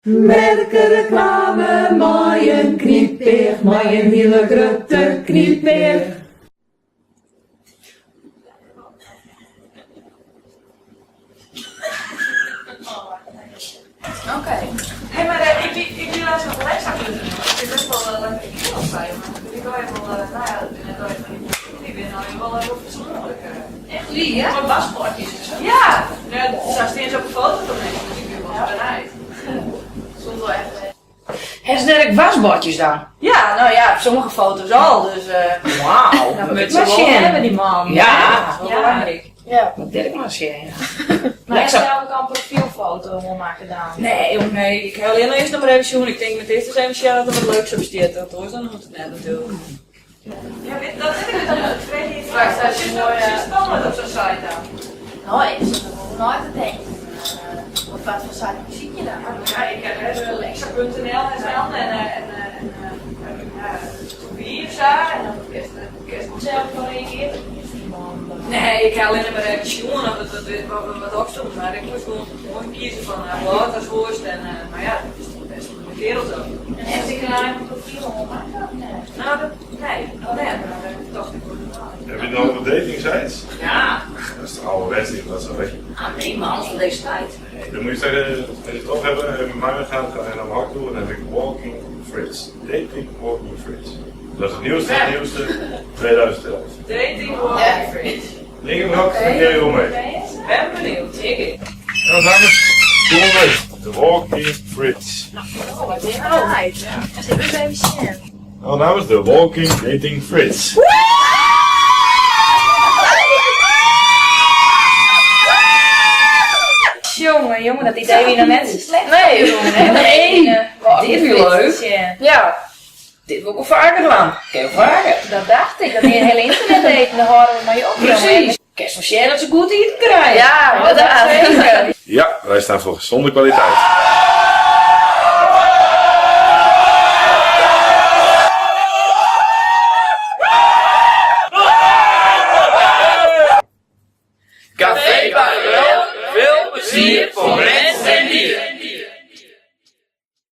Merkereklame mei in knypeach, mei in hiele grutte knypeach. Oké. Hé, mar ik wie, ik wie lêsten op Lexa.nl. Ik bin best wol leuke kerels by, mar ik wou wol, no ja, dat binne net allegear fan dy die binne allegear wol hiel persoanlik. Echt wier? Mei waskpotjes en sa. Ja! Ja, sa stean se op de foto tenminste, dus ik bin wol benijd. Soms wol echt. Hast net ek waskbordjes dan? Ja, no ja, op sommige foto's al, dus. Wauw, Dat dat moat ik mar se wol sjen. hawwe, dy man. Ja, Dat is wol belangryk. Ja. Dat dêr ek mar sjen, ja. Mar hast sels ek al in profylfoto oanmakke dan? Nee, jong, nee. Ik ha allinne earst noch mar even sjoen. Ik tink, ik moat earst ris even sjen oft der wat leuks op stiet, want oars dan hoecht it net natuerlik. Ja, wit, dat wit ik dus net. Ik freegje je straks. Sjochst dan wat op sa'n site dan? No, ik sit der wol oer nei te tinken. Wat foar site besykje je dan? Ja, ik ha Lexa.nl en sa en ja, To Be of sa. En dan kinst kinst wol sels op reagearje. Nee, ik ha allinne mar even sjoen oft it wat wat opstond, mar ik moast gewoan gewoan kieze fan hoe âld ast wolst en mar ja, dat is toch bêst wol in kerel toch. En hast ek in eigen profyl oanmakke of net? No, dat nee, noch net, mar dat tocht ik wol dwaan. Heb je het nou over dating sites? Ja. Dat is toch ouderwets, dat is een Ah nee man, van deze tijd. Nee, dan moet je zeggen, als je het op hebben, even met mij gaan, ga je naar mijn hak toe en dan heb ik Walking Fritz. Dating Walking Fritz. Dat is het nieuwste, het nieuwste, 2011. Dating Walking Fritz. Linkerhak, okay. kun je wel mee. Ben benieuwd, ik. Nou dames, doe maar mee. De Walking Fritz. Oh, wat is dat? Ja. Zit eens even zien. Nou dames, de Walking Dating Fritz. Jonge, jonge, dat idee wie noch net sa slecht. Nee, Nee. Dit wie leuk. Ja, dit wol ik wol faker dwaan. Kin wol faker. Dat dacht ik, dat die hele ynternet daten, dêr hâlde we mei op. Presys. Kinst wol sjen dat se goed iten krije. Ja, dat inderdaad. zeker. Ja, wij staan voor gezonde kwaliteit.